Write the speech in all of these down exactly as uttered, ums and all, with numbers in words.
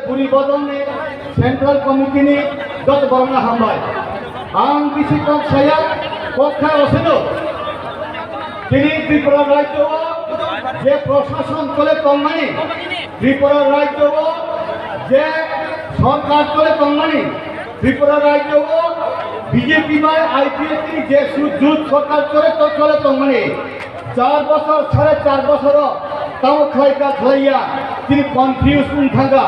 Puri Bodolni Central Committee ni joto borokno hambai. Ang bisi kok saya, kok kha oseno. Tini Tripura rajyo o je prosason chole tongmani, Tripura rajyo o je sorkar chole tongmani, Tripura rajyo o B J P bai I P F T ni je su-, jut sorkar chole to-, chole tongmani, char bosor, sare char bosoro tamo khlai ka khlaiya, tini confuse wng thangkha.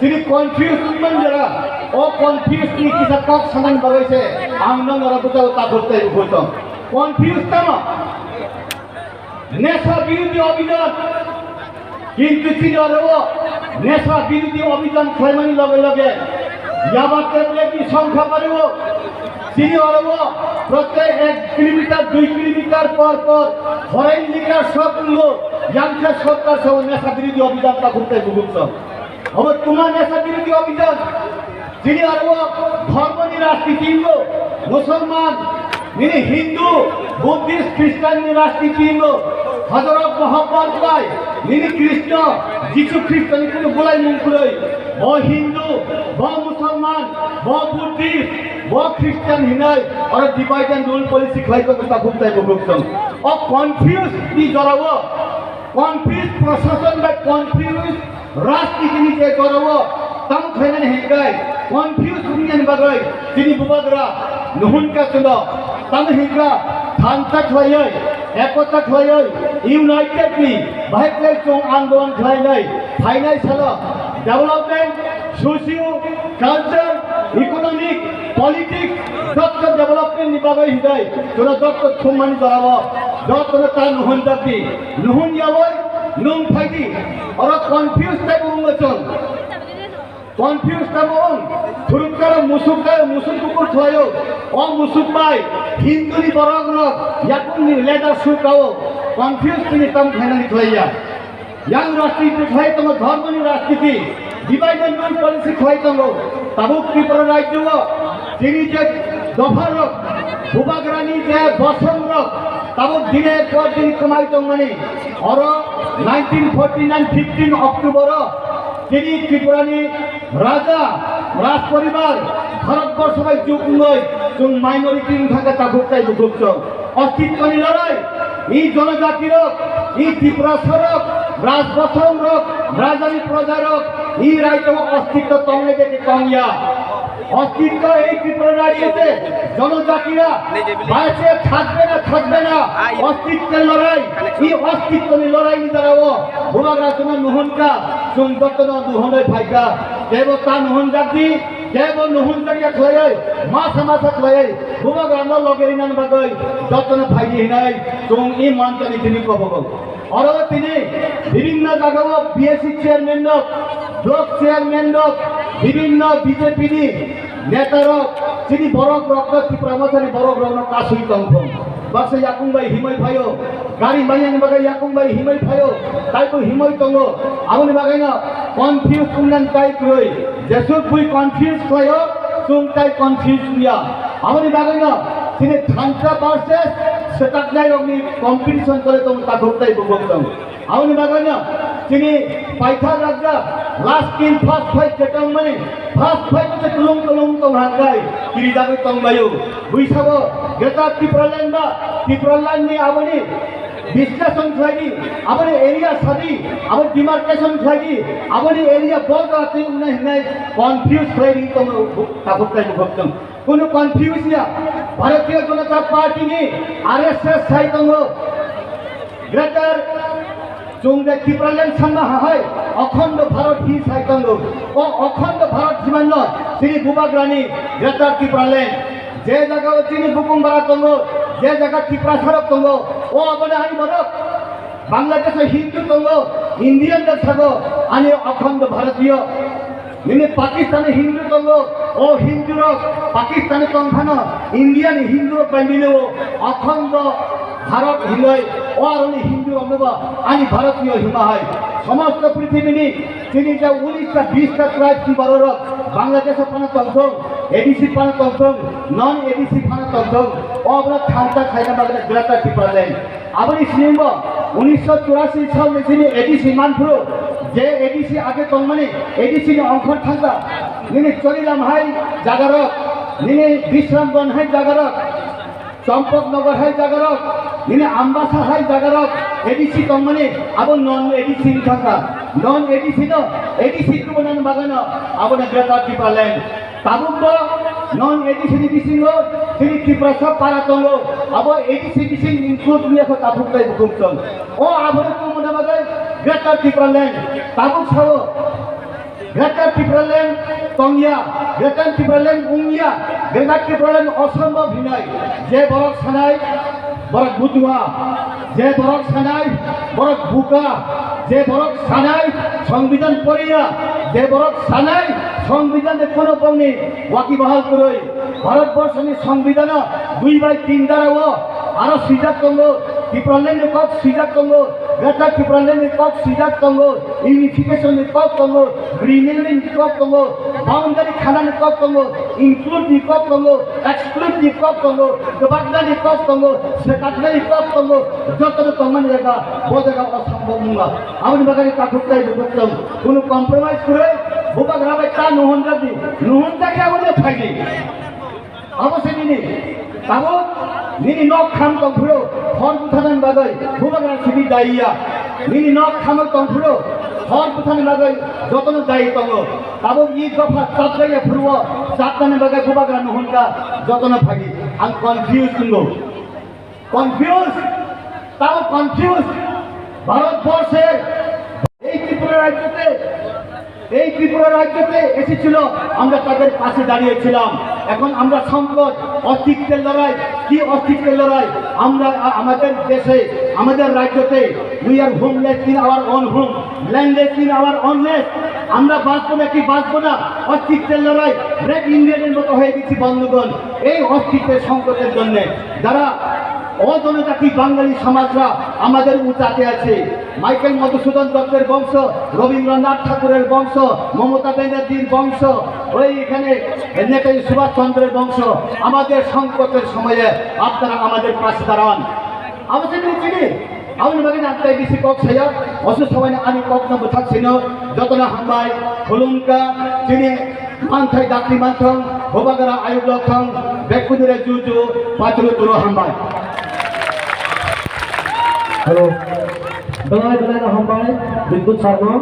Tini confuse wng man jora, o confuse ni kisa kok sanani bagwi se ang nang ora bwsao takhuk tei bukhuk tong. Confuse tamo? Nesha birodhi abhijan. Kintu chini oro nesha birodhi abhijan khlaimani loge loge yaba tablet ni songkha bariwo. Chini oro protek ek kilometer, dui kilometer por por foreign liquor shop wngkha, yangkhe sorkar sao nesha birodhi abhijan takhuk tei bukhuk tong. Obo tuma nesha birodhi abhijan. Chini aro dhormoni rajniti hingo, Musolman, nini Hindu, Buddhist, Christian ni rajniti hingo. Hazarok Mohabbat bai, nini Krishna, Jisu Krishna ni kuno bulai mung kwrwi. Bo Hindu, bo Musolman, bo Buddhist, bo Christian hinai, oro divide and rule policy khlai ko ta buk tai buk song. O confuse ni jorao, confuse prosason bai confuse rajniti ni je jorao tamo khlainani hinkai confuse wngmani bagwi chini bubagra nuhun ka chuno tamo hinka thansa khlaiwi, ekota khlaiwi, united ni bahai khlai chwng andolon khlainai phainai salo development, socio, culture, economic, politics, jotto development ni bagwi hinkai chwno jotto thumani jorao jotto ta nuhun jati. Nuhun yawi, nung phaidi, oro confuse taibo wngwi chwng. Confuse taibo wng, thuruk karo musuk karo musuk kukur khlaio. O musuk bai, Hindu ni borok rok, yakung ni leader suk kao. Confuse tini tam khainani khlaiya. Yang rajniti khlai tongo, dhormo ni rajniti, divide and rule policy khlai tongo. Tabuk Tripura rajyo o, tini je dopha rok, bubagra ni je bosong rok, tabuk dine por din kwmai tongmani. Oro nineteen forty nine fifteen October o tini Tripura ni raja, raj poribar, Bharat borso bai juk wngwi chwng minority wng thangkha takhuk tai bukhuk chwng. Ostitto ni lorai, i jonojati rok, i Tiprasa rok, raj bosong rok, raja ni proja rok, i raijyo o ostitto tongnai de tongya. অস্তিত্ব এই ত্রিপুরা রাজ্যতে জনজাতিরা বাঁচে থাকবে না থাকবে না, অস্তিত্বের লড়াই, এই অস্তিত্ব লড়াই নিয়ে তারা ও ভোগাগ্রা তোমার নুহনকা, চুম দত্ত নুহন ভাইকা, কেবল তা নুহন জাতি, কেবল নুহন জাতি খাই, মাসা মাসা খাই, ভোগাগ্রা লগে রিনান বাগৈ, দত্ত না ভাই হিনাই, চুম ই মঞ্চ নীতি নিকো ভগো। Oro tini bibhinno jagao B S C chairman rok, block chairman rok, bibhinno B J P ni neta rok, chini borok rok no, Tipra Motha ni borok rok no kasui tongthung. Baksa yakung bai himoi phaio, gari manya ni bagwi yakung bai himoi phaio, taibo himoi tongo. Aboni bagwi no confuse wngnan tai kwrwi. Jesuk bui confuse khlaio, chwng tai confuse wngya. Aboni bagwino chini thansa versus swkaknairokni competition chole tongo takhuk tai bukhuk tong. Aboni bagwino chini paithak rajak last in first fight je tongmani, first fight je tulung tulung tong hangkai kirijagwi tonglaio. Buisabo Greater Tipraland ba Tipraland ni aboni বিশ্লেষণ khlaidi, aboni area sadi, abo demarcation khlaidi, aboni area border twi wngnai hinai confuse khlaidi tongno takhuk tai bukhuk tong. Kunu confuse ya, Bharatiya Janata Party ni R S S sai tongo, Greater chwng de Tipraland sanma hahai, Okhondo Bharat hi sai tongo. O Okhondo Bharat himanno chini bubagrani Greater Tipraland. Je jaga o chini bukung bara tongo, je jaga Tiprasa rok tongo, o abono ani borok Bangladesh o Hindu tongo, Indian rok sago ani Okhondo Bharatiyo. Nini Pakistan Hindu tongo, o Hindu rok Pakistan tong phano India ni Hindu rok bai milo Okhondo Bharat hinoi, o aroni Hindu rok no bo ani Bharatiyo hima hai. Somosto prithibini Chini je unis ta bis ta tribe ni borok rok Bangladesh o phano tongthung, A D C phano tongthung, non A D C phano tongthung, o borok thansa khaina bagwi Greater Tipraland. Aboni sinimbo unisho churasi salni chini A D C manphuru Je A D C age tongmani, A D C ni ongkhor thangkha, nini Chorilam hai jagarok, nini Bisramganj hai jagarok, Champaknagar hai jagarok, nini Ambasa hai jagarok, A D C tongmani, abo non A D C ni thangkha. Non A D C no A D C tubunan bagano, abono Greater Tipraland. Tabuk bo non A D C ni bisingo chini Tiprasa para tongo, abo A D C bising include wngya kho takhuk tei bukhuk tong. O abono tongmani bagwi Greater Tipraland tabuk sao. Greater Tipraland tongya, Greater Tipraland wngya, Greater Tipraland osombob hinai je borok sanai, borok butua, je borok sanai, borok buka, je borok sanai, Songbidan poriya, je borok sanai, Songbidan de kono bongni waki bahal kwrwi. Bharat borsoni Songbidano dui bai tin dara o aro swijak tongo, Tipraland ni kok swijak tongo, Greater Tipraland ni kok swijak tongo, unification ni kok tongo, renaming ni kok tongo, boundary khana ni kok tongo, include ni kok tongo, exclude ni kok tongo, kwbakna ni kok tongo, swkakna ni kok tongo, joto no tongmani jaga, bo jaga o sambok wngma. Aboni bagwi takhuk tei bukhuk tong, kunu compromise kwrwi, bubagra bai ta nuhunjak di, nuhunjak ya wngya phaidi. Abo se nini, tabuk nini nok kham tongphuru, hor butharnani bagwi, bubagra simi daiya. Nini nok kham tongphuru, hor butharnani bagwi, jotono dai tongo. Tabuk i dopha chatjaya phuru o, chatnani bagwi bubagra nuhunka, jotono phagi. Ang confused wngo. Confused, তাও কনফিউজ। ভারতবর্ষের এই ত্রিপুরা রাজ্যতে, এই ত্রিপুরা রাজ্যতে এসেছিল, আমরা তাদের পাশে দাঁড়িয়েছিলাম। এখন আমরা সংকট, অস্তিত্বের লড়াই। কি অস্তিত্বের লড়াই? আমরা আ-, আমাদের দেশে, আমাদের রাজ্যতে, we are homeless in our own home, landless in our own nest। আমরা বাঁচবো নাকি বাঁচবো না, অস্তিত্বের লড়াই। ব্রেক ইন্ডিয়ানের মতো হয়ে গেছি বন্ধুগণ। এই অস্তিত্বের সংকটের জন্য যারা অজনজাতি বাঙালি সমাজরা আমাদের উচাতে আছে। মাইকেল মধুসূদন দত্তের বংশ, রবীন্দ্রনাথ ঠাকুরের বংশ, মমতা ব্যানার্জির বংশ, ওই এখানে নেতাজি সুভাষ চন্দ্রের বংশ। আমাদের সংকটের সময়ে আপনারা আমাদের পাশে দাঁড়ান। Abo se nini chini, aboni bagwi ang tei bisi kok saya, oso sabaino ani kokno bwthak sino, jotono hambai, khulumkha, chini manthai dakti manthong, bubagra ayuk lothong, bekkuni re ju ju, paturu turu hambai. Hello. Belai belai no hambai, Bikut Sarma.